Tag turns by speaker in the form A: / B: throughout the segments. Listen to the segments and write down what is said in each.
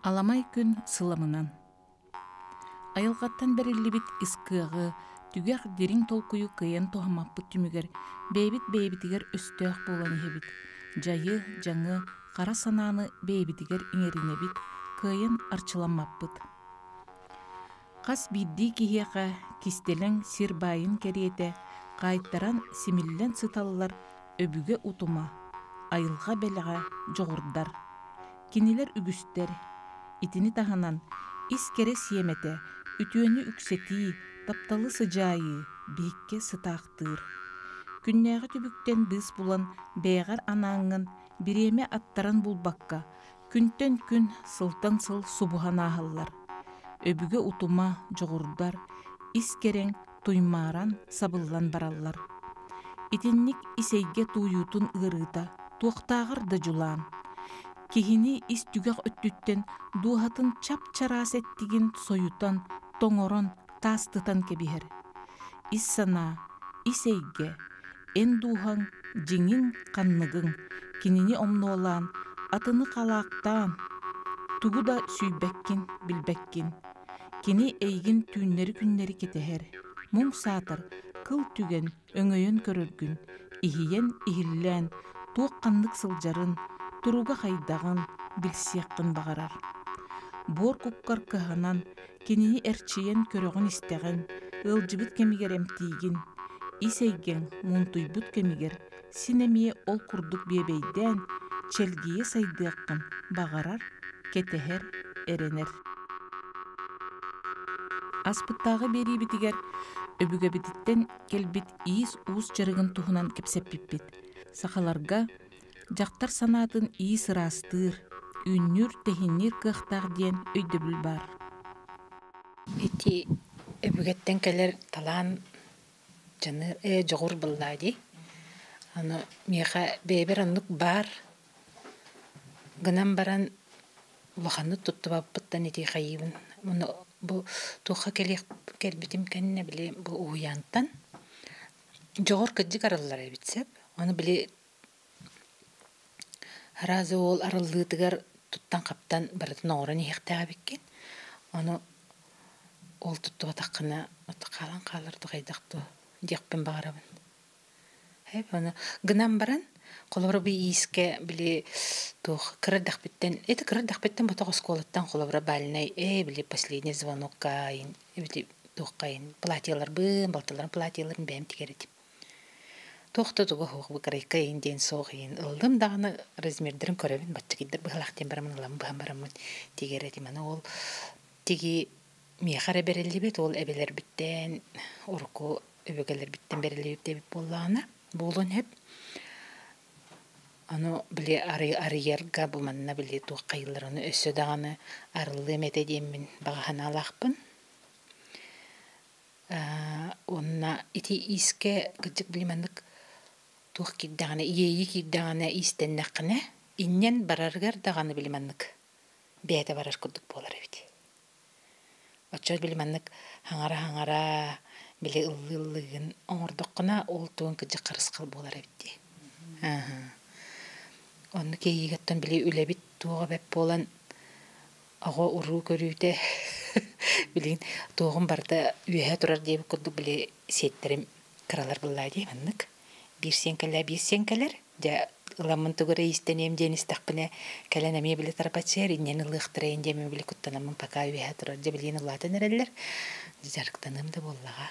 A: Аламай күн сыламынан. Айылҕаттан бэриллибит ис кыаҕы, түгэх дириҥ толкуйу кыайан туһаммаппыт түмүгэр бэйэбит бэйэбитигэр өстөөх буолан иһэбит. Дьайы, дьаҥы, хара санааны бэйэбитигэр иҥэринэбит, кыайан арчыламмаппыт. Хас биирдии киһиэхэ кистэлэҥ сир баайын кэриэтэ хаайтаран симиллэн сыталлар өбүгэ утума, айылҕа бэлэҕэ дьоҕурдар. Кинилэр үгүстэр. Итини таһынан, ис кэрэ сиэмэтэ, үтүөнү үксэтии, тапталы сыдьаайыы биһиккэ сытаахтыыр. Күннээҕи түбүктэн быыс булан бэйэҕэр анааҥҥын бириэмэ аттаран булбакка, күнтэн күн, сылтан сыл субуһан ааһаллар. Өбүгэ утума, дьоҕурдар, ис кэрэҥ туймааран, сабыллан бараллар. Итинник ис эйгэ тууйуутун ыарыыта туохтааҕар да дьулаан. Киһини ис түгэх өттүттэн дууһатын чап-чараас эттигин сойутан, тоҥорон, таастытан кэбиһэр. Ис санаа, ис эйгэ, эн дууһаҥ, дьиҥиҥ, ханныгыҥ, кинини омнуолаан, атыны халаахтаан, тугу да сүүйбэккин, билбэккин. Кини эйигин түүннэри-күннэри кэтэһэр, муҥ саатар, кыл түгэн өҥөйөн көрөргүн, иһийэн иһиллээн туох-ханнык сылдьарын, туруга хайдаҕын билсиэххин баҕарар. Буор куккар кыһанан, кинини эрчийэн көрөҕүн-истэҕин, ыалдьыбыт кэмигэр эмтиигин, ис эйгэҥ муунтуйбут кэмигэр син эмиэ ол курдук биэбэйдээн, чэлгийэ сайдыаххын баҕарар, кэтэһэр, эрэнэр. Аспыттааҕы биэриибитигэр өбүгэбититтэн кэлбит иис-уус дьарыгын туһунан кэпсэппиппит. Сахаларга дьахтар санаатын иис ыраастыыр, үүннүүр-тэһиинниир кыахтаах диэн өйдөбүл баар.
B: Ити өбүгэттэн кэлэр талаан дьаны дьоҕур буоллаа дии. Аны миэхэ бэйэбэр оннук баар гынан баран улаханнык туттубаппыттан ити хайыыбын. Ону бу туохха кэлиэх кэлбитим кэннэ били бу уһуйаантан дьоҕур кырдьык арыллар эбит сөп. Ону били араас уол арыллыытыгар туттан-хаптан барытын оҥорон иһиэхтээх эбиккин. Ону ол туттубатаххына хаалан хаалар дуу хайдах дуу диэхпин баҕарабын. Ону гынан баран, холобура бу иискэ били туох кыра эрдэхпиттэн, это кыра эрдэхпиттэн ботох оскуолаттан холобура бальнай били последний звонокка эбити туоххайын платьеларбын, балтыларым платьеларын бэйэм тигэр этим. Туох да туга суох быкарайка иин диэн суох иин ыллым даҕаны размердарын көрөбүн баччакыйдар быһалаах диэн бараммын ылам быһан бараммын тигэр этим. Аны ол тиги миэхэ эрэ бэриллибит ол эбэлэрбиттэн урукку өбүгэлэрбиттэн бэриллибит эбит буоллаҕына буолуон сөп. Ону били арыйарга бу манна били туох хайыыллар ону өссө даҕаны арыллыам этэ диэммин баҕа санаалаахпын. Уонна ити иискэ кырдьык били маннык туох киирдэҕинэ иэйии киирдэҕинэ иистэннэххинэ инньэн барарыгар даҕаны били маннык бэйэтэ барар курдук буолар эбит. Оччо били маннык хаҥара-хаҥара били ыллыы-ыллыыгын оҥордоххуна ол тугун кырдьык харысхал буолар эбит дии. Оннук иэйиигэттэн били үлэбит туоҕа бэрт буолан оҕо уруу көрүүтэ билигин туоҕум барыта үөһэ турар диэбит курдук били сиэттэрим кыралар быллаа дии маннык. Биир сиэн кэллэ биир сиэн кэлэр Дьэ, ыламмын тугу эрэ иистэниэм диэн истэхпинэ, кэлэн эмиэ били тарапаччыйар, инньэни ылыахтара ин диэммин били куттанаммын пока үөһэ турар. Дьэ, билигин улаатан эрэллэр. Дьарыктаныам да буоллаҕа.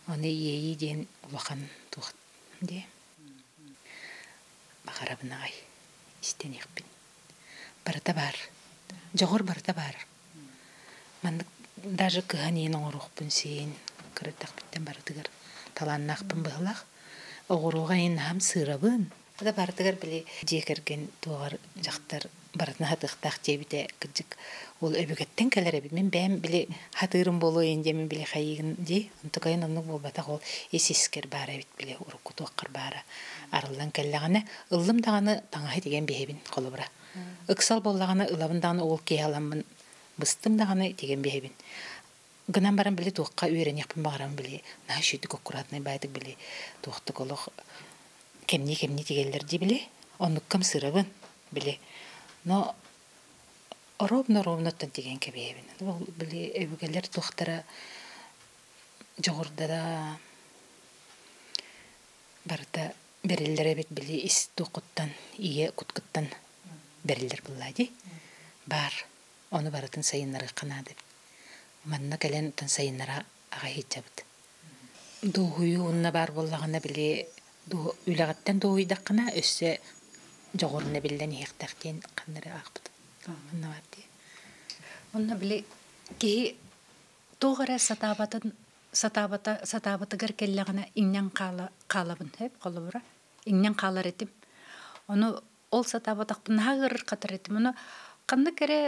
B: Ону иэйии диэн улахан туох диэ. Баҕарабын аҕай истэниэхпин. Барыта баар. Дьоҕур барыта баар. Маннык даже кыһан иин оҥоруохпун сиин кырыттахпыттан барытыгар талааннаахпын быһылаах. Оҕуруоҕа иин наһам сыырабын. Да барытыгар били дьиэ кэргэн туоҕар дьахтар барытын хатыахтаах диэбитэ кырдьык ол өбүгэттэн кэлэр эбит. Мин бэйэм били хатыырым буолуо иин диэмин били хайыыгын дии. Онтукайын оннук буолбатах ол ис искэр баар эбит били урукку туоххар баара арыллан кэллэҕинэ ыллым даҕаны таҥаһы тигэн биһэбин холобура. Ыксал буоллаҕына ылабын даҕаны ол киэһэ ыламмын быстым даҕаны тигэн биһэбин. Гынан баран били туохха үөрэниэхпин баҕарабын били наһаа үчүгдүк аккуратнай баайдык били туохтук олох кэмнии-кэмнии тигэллэр дии били. Оннуккам сырабын били. Но Оруобуна-оруобунаттан тигэн кэбиһэбин. Ол били өбүгэлэр туохтара дьоҕурдара барыта бэриллэр эбит били ис туоххуттан, ийэ куткуттан бэриллэр буоллаа дии. Баар. Ону барытын сайыннарыахха наада эбит. Манна кэлэн оттон сайыннара аҕай сылдьабыт. Дуоһуйуу уонна баар буоллаҕына били үлэҕиттэн дуоһуйдаххына өссө дьоҕурун эбиллэн иһиэхтээх диэн ханна эрэ аахпытым. Онно баар дии.
C: Онно били киһи туох эрэ сатаабатын сатаабата сатаабытыгар кэллэҕинэ иҥнэн хаала хаалабын сөп холобура иҥнэн хаалар этим. Ону ол сатаабатахпын наһаа ыарырҕатар этим. Ону ханнык эрэ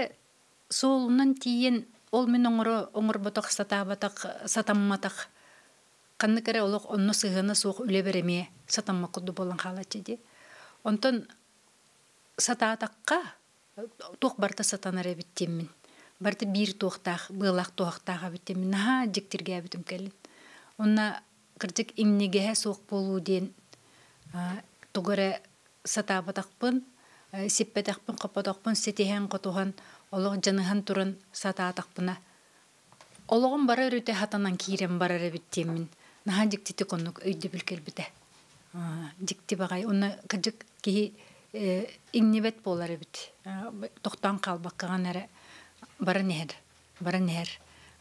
C: суолунан тиийэн ол мин оҥоро оҥорботох сатаабатах сатамматах ханнык эрэ олох онно сыһыана суох үлэбэр эмиэ сатаммат курдук буолан хаалааччы дии. Онтон сатаатахха туох барыта сатанар эбит диэммин. Барыта биир туохтаах, быалаах туһахтаах эбит диэммин наһаа дьиктиргээбитим кэлин. Онно кырдьык иҥнигэһэ суох буолуу диэн тугу эрэ сатаабатахпын, сиппэтэхпин, хоппотохпун ситиһэн-хотуһан, олох дьаныһан туран сатаатахпына, олоҕум бары өрүтэ хатанан киирэн барар эбит диэммин наһаа дьиктитик оннук өйдөбүл кэлбитэ. Дьикти баҕайы. Онно кырдьык киһи иҥнибэт буолар эбит. Тохтоон хаалбаккаҕын эрэ баран иһэр, баран иһэр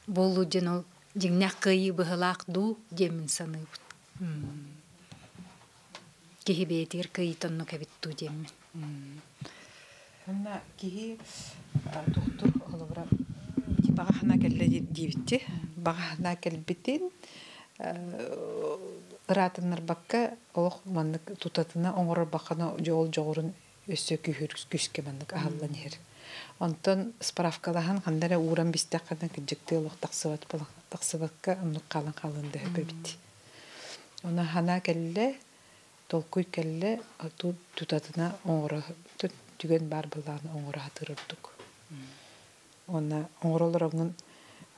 C: буолуу диэн ол дьиҥнээх кыайыы быһыылаах дуу диэммин саныыбын. Киһи бэйэтигэр кыайыыта оннук эбит дуу диэммин.
D: Онно киһи туохтур холобура баҕа санаа кэллэ диэбитти. Баҕа санаа кэлбитин ыраатыннарбакка олох маннык тутатына оҥорор бахана ол дьоҕурун өссө күүһүр күүскэ маннык аһыллан иһэр. Онтон справкалаһан ханна эрэ ууран бистэххинэ кырдьыктыы олох тахсыбат тахсыбакка оннук хаалан хаалан да сөп эбит. Онон санаа кэллэ, толкуй кэллэ, тутатына оҥоро түгэн баар былааны оҥоро сатыыр ордук. Уонна оҥоро олороҥҥун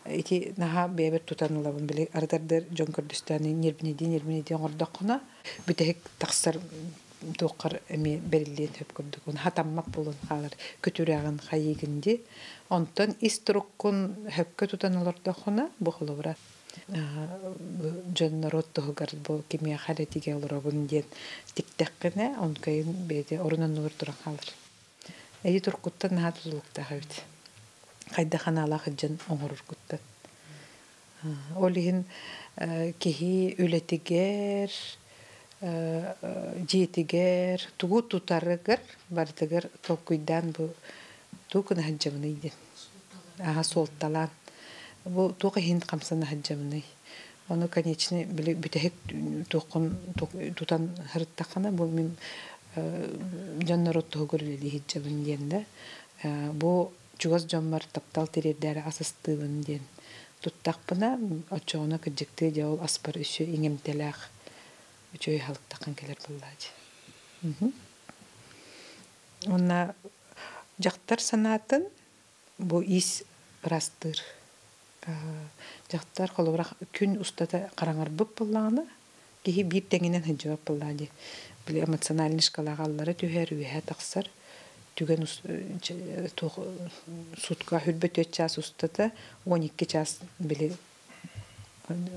D: ити наһаа бэйэбэр тутан ылабын били арытардыр дьон көрдөстөөн ньиэрбинэйдии ньиэрбинэйдии оҥордоххуна бүтэһик тахсар туоххар эмиэ бэриллиэн сөп курдук хатаммат буолан хаалар көтүрээҕин хайыыгын дии онтон ис туруккун сөпкө тутан олордоххуна бу холобура дьон норуот туһугар бу кимиэхэ эрэ тигэ олоробун диэн тиктэххинэ онкайын бэйэтэ орун оннугар туран хаалар эйи туркуттан наһаа тутулуктаах эбит хайдах анаалаах илдьэн оҥороргуттан ол иһин киһи үлэтигэр дьиэтигэр тугу тутарыгар барытыгар толкуйдаан бу тугу гына сылдьабыный диэн аһа суолталаан бу туох иһин хамсана сылдьабыный ону конечно били бүтэһик туоххун тутан сырыттаххына бу мин дьон норуот туһугар үлэлии сылдьабын диэн да бу чугас дьоммор таптал тириэрдээри ас астыыбын диэн туттахпына оччоҕуна кырдьыктыы дьэ ол аспар өссө иҥэмтэлээх үчүгэй аһылыктаххын кэлэр буоллаачы уонна дьахтар санаатын бу ис ырастыыр дьахтар холобура күн устата хараҥарбыт буоллаҕына киһи биир тэҥинэн сылдьыбат буоллаҕа дии били эмоциональный шкалаҕа аллара түһэр үөһэ тахсар түгэн туох сутка 24 чаас устата 12 чаас били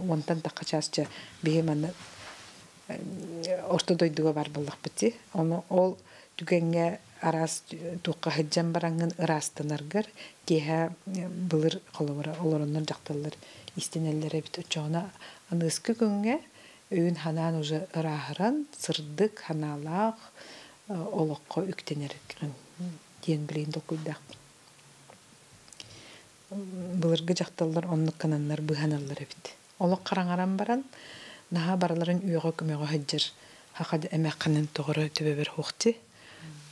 D: уонтан тахха чаас ча биһи манна орто дойдуга бар буоллахпыт дии ону ол түгэҥҥэ араас туохха сылдьан бараҥҥын ыраастанаргар киэһэ былыр холобура олороннор дьахталлар истинэллэр эбит оччоҕуна аныгыскы күҥҥэ өйүн ханаан уже ырааһыран сырдык ханаалаах олоххо үктэнэр диэн билигин толкуйдаахпын былыргы дьахталлар оннук гынаннар быыһаналлар эбит олох хараҥаран баран наһаа барыларын үөҕэ көмөҕө сылдьар хаха эмээххинэн тоҕоро төбөбөр хуохти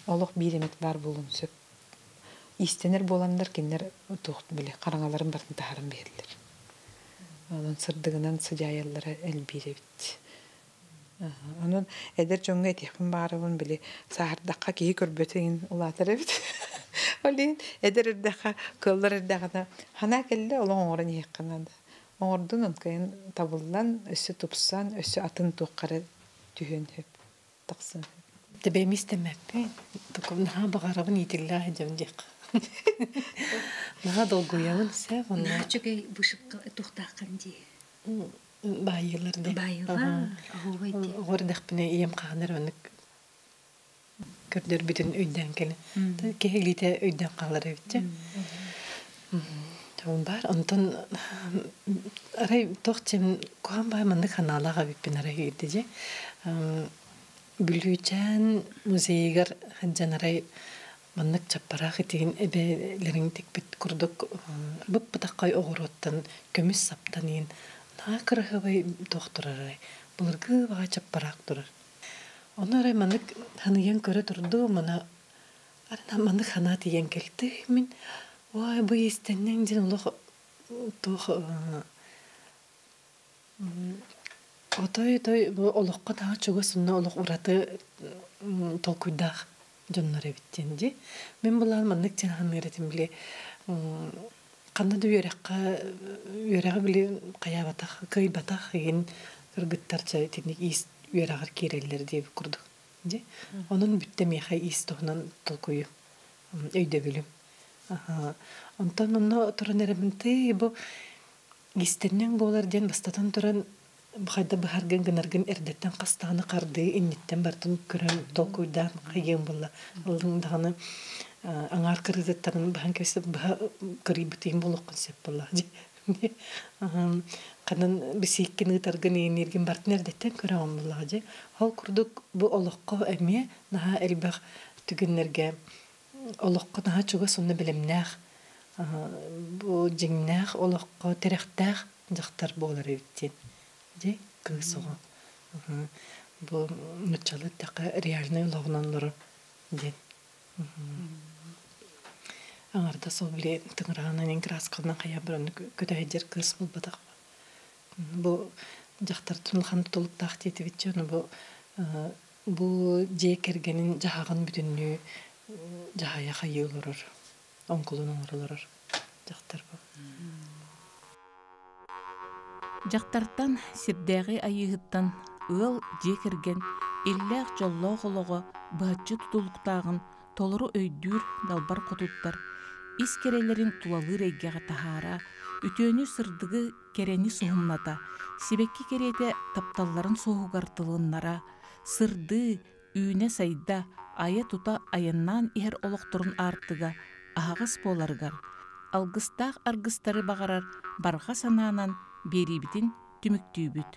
D: олох биир эмит баар буолуон сөп иистэнэр буоланнар кинилэр туох били хараҥаларын барын таһааран биэрэллэр онон сырдыгынан сыдьаайаллара элбиир эбит онон эдэр дьоҥҥо этиэхпин баҕарабын били сааһырдахха киһи көрбөтө иҥин улаатар эбит ол иһин эдэр эрдэххэ кыаллар эрдэҕинэ санаа кэллэ олох оҥорон иһиэххэ наада оҥордун онкайын табыллан өссө тупсан өссө атын туохха эрэ түһүөн сөп тахсан
E: Тэбэм истэммэппин. Наһаа баҕарабын иитиллээх дьон диэххэ. Наһаа долгуйабын сөп онно.
C: Наһаа үчүгэй вышивка туохтааххын дии.
E: Баайыылар дии.
C: Баайыылар, оһуобай дии.
E: Оҕо эрдэхпинэ ийэм хаһан эрэ оннук көрдөрбүтүн өйдөөн кэлин. Киһи илиитэ өйдөөн хаалар эбит дьэ. Ол баар. Онтон арай туох дьин куһаҕан баай маннык санаалаах эбиппин арай үөрдэ дьэ. Бүлүүчээн музейыгар сылдьан арай маннык чаппараах итигин эбэлэрин тикпит курдук бып-бытаххай оҕуруоттан көмүс саптан иин наһаа кыраһыабай туох турар арай былыргы баҕа чаппараах турар. Ону арай маннык ханыйан көрө турдум, мана арай маннык санаа тиийэн кэлтэ мин ой бу иистэннэҥ диэн олох туох Отой-той бу олоххо наһаа чугас онно олох ураты толкуйдаах дьоннор эбит диэн дии. Мин былаан маннык диэн саныыр этим били ханна да үөрэххэ үөрэҕи били хайаабатах, кыайбатах иһин кыргыттар чэ итинник иис үөрэҕэр киирэллэр диэбит курдук дии. Онон бүттэ миэхэ иис туһунан толкуйу өйдөбүлүм. Онтон онно туран эрэбин тыы бу Иистэнньэҥ буолар диэн бастатан туран хайда быһаргын гынаргын эрдэттэн хастаҕына хардыы инниттэн бартын көрөн толкуйдаан хайыаҥ буолла. Ыллыҥ даҕаны аҥаар кырыытыттарын быһан кэбиспит быһа кырыйбытыйын буолуоххун сөп буолла. Ханан бисииккин ыытаргын иҥнииргин бартын эрдэттэн көрөҕүн буоллаҕа дьэ. Ол курдук бу олоххо эмиэ наһаа элбэх түгэннэргэ олоххо наһаа чугас уонна бэлэмнээх бу дьиҥнээх олоххо тирэхтээх дьахтар буолар эбит диэн дьэ кыыс оҕо бу нуччалыы эттэххэ реальнай олоҕунан олорор диэн аҥардас ол били тыҥыраҕынан краскалынан хайаан баран көтөһүдьэр кыыс буолбатах бу дьахтартан улахан тутулуктаах диэтибит дьэ ону бу Бу дьиэ кэргэнин дьаһаҕын бүтүннүү дьаһайа хайыы олорор, оҥкулун оҥоро олорор дьахтар бу.
A: Дьахтартан, сирдээҕи айыыһыттан ыал, дьиэ кэргэн иллээх дьоллоох олоҕо быһаччы тутулуктааҕын толору өйдүүр далбар хотуттар ис кэрэлэрин тулалыыр эйгэҕэ таһаара, үтүөнү-сырдыгы кэрэни суһумната, сибэкки кэриэтэ тапталларын суоһугар тылыннара, сырдыы, үүнэ-сайда, айа-тута айаннаан иһэр олохторун аартыга аһаҕас буоларыгар, алгыстаах аргыстары баҕарар барҕа санаанан биэриибитин түмүктүүбүт.